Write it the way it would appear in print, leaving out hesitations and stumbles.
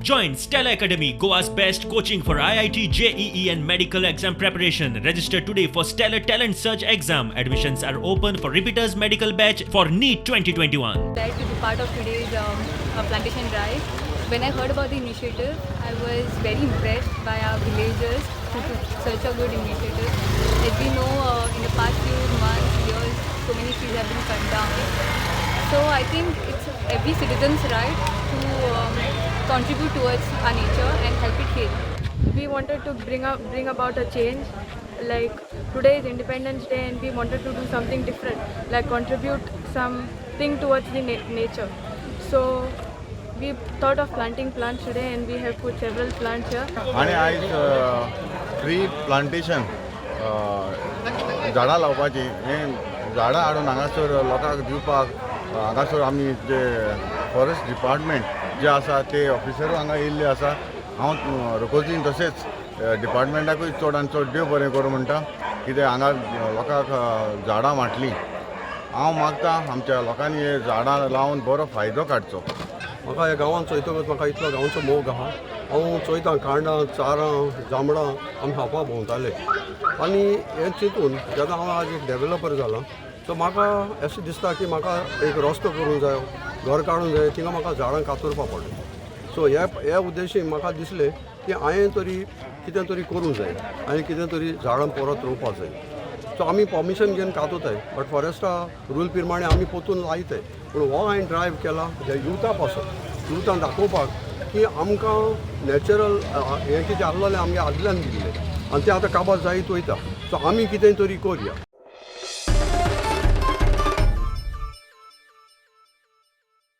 Join Stellar Academy, Goa's best coaching for IIT, JEE, and medical exam preparation. Register today for Stellar Talent Search exam. Admissions are open for repeaters medical batch for NEET 2021. Glad to be part of today's plantation drive. When I heard about the initiative, I was very impressed by our villagers who took such a good initiative. As we know, in the past few months, years, so many trees have been cut down. So I think it's every citizen's right to contribute towards our nature and help it heal. We wanted to bring about a change. Like, today is Independence Day and we wanted to do something different, like contribute something towards the nature. So we thought of planting plants today and we have put several plants here. आणि आयज tree plantation, झाडां लावपाची, हें झाडां हाडून हांगासर लोकांक दिवपाक हांगासर आमी जे फॉरेस्ट डिपार्टमेंट जे आसा ते ऑफिसरूय हांगा येयल्ले आसा. हांव रोकोजीन तशेंच डिपार्टमेंटाकूय चड आनी चड देव बरें करूं म्हणटा, कित्याक हांगा लोकांक झाडां वांटलीं. हांव मागता, आमच्या लोकांनी हे झाडां लावन बरो फायदो काडचो. म्हाका ह्या गांवांत चोयतकच म्हाका इतलो गांवचो मोग आहा. हांव चोयतां, कांडां, चारां, जांबडां आमी खावपाक भोंवताले. आनी हें चिंतून जेन्ना हांव आज एक डेवलपर जाला, सो म्हाका अशें दिसता की म्हाका एक रस्तो करूंक जायो, घर काडूंक जाय, थिंगा म्हाका झाडां कातरपा पडलें. सो ह्या ह्या उद्देशीन म्हाका दिसलें की हांवें तरी कितें तरी करूंक जाय, हांवें कितें तरी झाडां परत रोवपाक जाय. सो आमी परमिशन घेवन कातोताय, बट फॉरेस्टा रूल प्रमाणे आमी पोतून लायताय. पूण हो हांवें ड्रायव केला ह्या युथा पासत, युथान दाखोवपाक की आमकां नॅचरल हें कितें आहलोलें आमगे आदल्यान दिल्लें आनी तें आतां काबार जायत वयता. सो आमी कितें तरी करया.